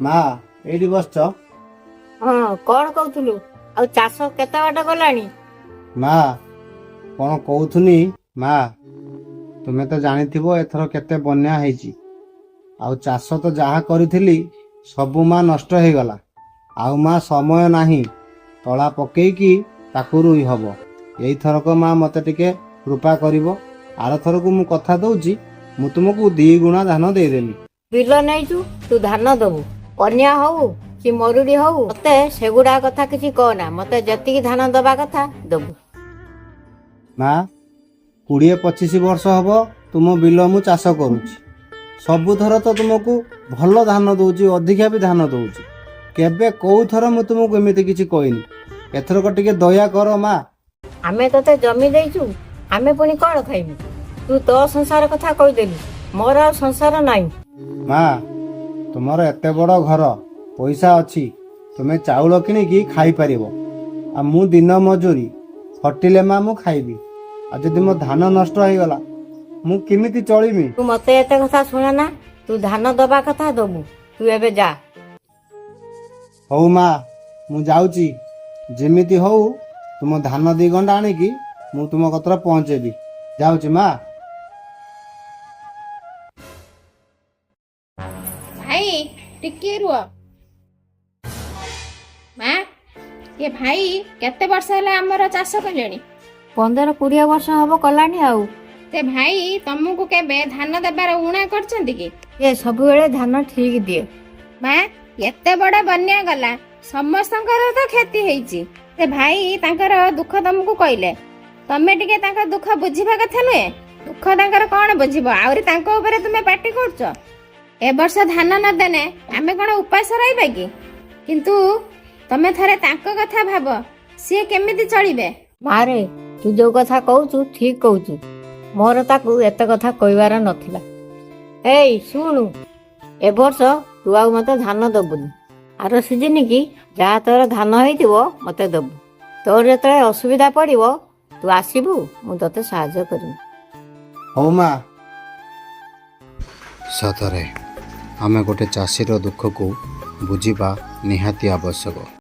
ମା, ଏଇଠି ବସିଛ? ହଁ, କଣ କହୁଥିଲୁ? ଆଉ ଚାଷ କେତେ ବାଟ ଗଲାଣି? ମା, କଣ କହୁଥୁନି ମା, ତୁମେ ତ ଜାଣିଥିବ ଏଥର କେତେ ବନ୍ୟା ହେଇଛି। ଆଉ ଚାଷ ତ ଯାହା କରିଥିଲି ସବୁ ମା ନଷ୍ଟ ହେଇଗଲା। ଆଉ ମା, ସମୟ ନାହିଁ, ତଳା ପକେଇକି ତାକୁ ରୋଇ ହବ। ଏଇଥରକ ମା ମତେ ଟିକେ କୃପା କରିବ। ଆରଥରକୁ ମୁଁ କଥା ଦଉଛି, ମୁଁ ତୁମକୁ ଦି ଗୁଣା ଧାନ ଦେଇଦେବି। ବିଲ ନେଇଛୁ, ତୁ ଧାନ ଦବୁ। ବନ୍ୟା ହଉ କି ମରୁଡି ହଉ, ମତେ ସେଗୁଡା କଥା କିଛି କହନା। ମତେ ଯେତିକି ଧାନ ଦବା କଥା ଦବୁ। ମା, 20-25 ବର୍ଷ ହବ ତୁମ ବିଲ ମୁଁ ଚାଷ କରୁଛି। ସବୁଥର ତ ତୁମକୁ ଭଲ ଧାନ ଦଉଛି, ଅଧିକା ବି ଧାନ ଦଉଛି। କେବେ କୋଉ ଥର ମୁଁ ତୁମକୁ ଏମିତି କିଛି କହିନି। ଏଥରକ ଟିକେ ଦୟା କର ମା। ଆମେ ତତେ ଜମି ଦେଇଛୁ, ଆମେ ପୁଣି କଣ ଖାଇବୁ? ତୁ ତୋ ସଂସାର କଥା କହିଦେଲୁ, ମୋର ଆଉ ସଂସାର ନାହିଁ। ମା, ତୁମର ଏତେ ବଡ଼ ଘର, ପଇସା ଅଛି, ତୁମେ ଚାଉଳ କିଣିକି ଖାଇପାରିବ। ଆଉ ମୁଁ ଦିନ ମଜୁରୀ ଖଟିଲେ ମା ମୁଁ ଖାଇବି। ଆଉ ଯଦି ମୋ ଧାନ ନଷ୍ଟ ହେଇଗଲା, ମୁଁ କେମିତି ଚଳିମି? ତୁ ମତେ ଏତେ କଥା ଶୁଣା ନା। ତୁ ଧାନ ଦବା କଥା ଦବୁ। ତୁ ଏବେ ଯା। ହଉ ମା, ମୁଁ ଯାଉଛି। ଯେମିତି ହଉ ତୁମ ଧାନ ଦି ଗଣ୍ଡା ଆଣିକି ମୁଁ ତୁମ କତିରେ ପହଞ୍ଚେଇବି। ଯାଉଛି ମା। ଭାଇ, ଟିକେ ରୁହ। ମା, ଏ ଭାଇ କେତେ ବର୍ଷ ହେଲା ଆମର ଚାଷ କଲେଣି? 15-20 ବର୍ଷ ହବ କଲାଣି ଆଉ। ସେ ଭାଇ ତମକୁ କେବେ ଧାନ ଦେବାର ଊଣା କରିଛନ୍ତି କି? ଏ ସବୁବେଳେ ଧାନ ଠିକ ଦିଏ। ମା, ଏତେ ବଡ ବନ୍ୟା ଗଲା, ସମସ୍ତଙ୍କର ତ କ୍ଷତି ହେଇଛି। ସେ ଭାଇ ତାଙ୍କର ଦୁଃଖ ତମକୁ କହିଲେ, ତମେ ଟିକେ ତାଙ୍କ ଦୁଃଖ ବୁଝିବା କଥା ନୁହେଁ? ଦୁଃଖ ତାଙ୍କର କଣ ବୁଝିବ? ଆହୁରି ତାଙ୍କ ଉପରେ ତୁମେ ପାଟି କରୁଛ। ଏ ବର୍ଷ ଧାନ ନଦେନେ ଆମେ କଣ ଉପାସ ରହିବା କି? କିନ୍ତୁ ତମେ ଥରେ ତାଙ୍କ କଥା ଭାବ, ସିଏ କେମିତି ଚଳିବେ। ମାରେ, ତୁ ଯୋଉ କଥା କହୁଛୁ ଠିକ କହୁଛୁ। ମୋର ତାକୁ ଏତେ କଥା କହିବାର ନଥିଲା। ଏଇ ଶୁଣୁ, ଏ ବର୍ଷ ତୁ ଆଉ ମତେ ଧାନ ଦବୁନି। ଆର ସିଜିନ କି ଯାହା ତୋର ଧାନ ହେଇଥିବ ମତେ ଦବୁ। ତୋର ଯେତେବେଳେ ଅସୁବିଧା ପଡ଼ିବ, ତୁ ଆସିବୁ, ମୁଁ ତତେ ସାହାଯ୍ୟ କରିବି। ହଉ ମା। ସତରେ ଆମେ ଗୋଟେ ଚାଷୀର ଦୁଃଖକୁ ବୁଝିବା ନିହାତି ଆବଶ୍ୟକ।